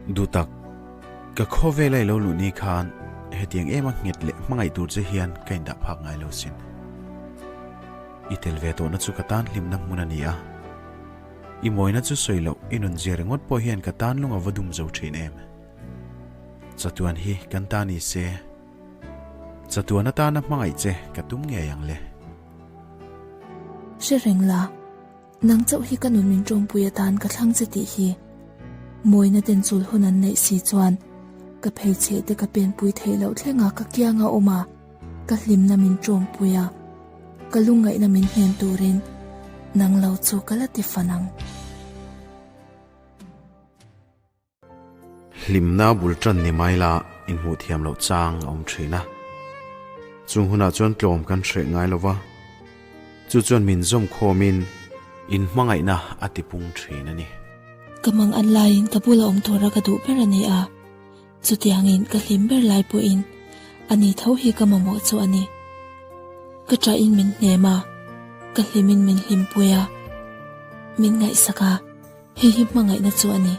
Duhtak, ka khawvela i lo luh ni khan hetiang ema nghet leh hmangaih tur che hian ka indah phak ngai lo sin. I tel ve tawhna chu ka tan hlimna hmun a ni a. I mawina chu sawi loh i nun zia ringawt pawh hian ka tan lung a va dum zo thin em. Chatuan hi kan ta ni se, chatuan atana hmangaih che ka tum ngei ang le. Hre reng la, nang chauh hi ka nun min tawmpui atan ka thlang che tih hi. Mawina ten chul hun an neih si chuan ka pheichheh te ka penpui theih loh thlenga ka kianga awm a, ka hlimna min tawmpui a, ka lungngaihna min hnem turin nang lo chu ka la ti fan ang. Hlimna bul tan ni mai la inhmuh thiam loh chang a awm thin a. Chung hunah chuan tlawm kan hreh ngai lo va, chu chuan min zawm khawmin inhmangaihna a tipung thin a ni. Ka mang an laiin ka bula awm tura ka duh ber a ni a, chutiangin ka hlim ber lai pawhin a ni tho hi ka mamawh chu a ni. Ka ṭahin min hnem a, ka hlimin min hlimpui a, min ngaihsak a, hei hi hmangaihna chu a ni.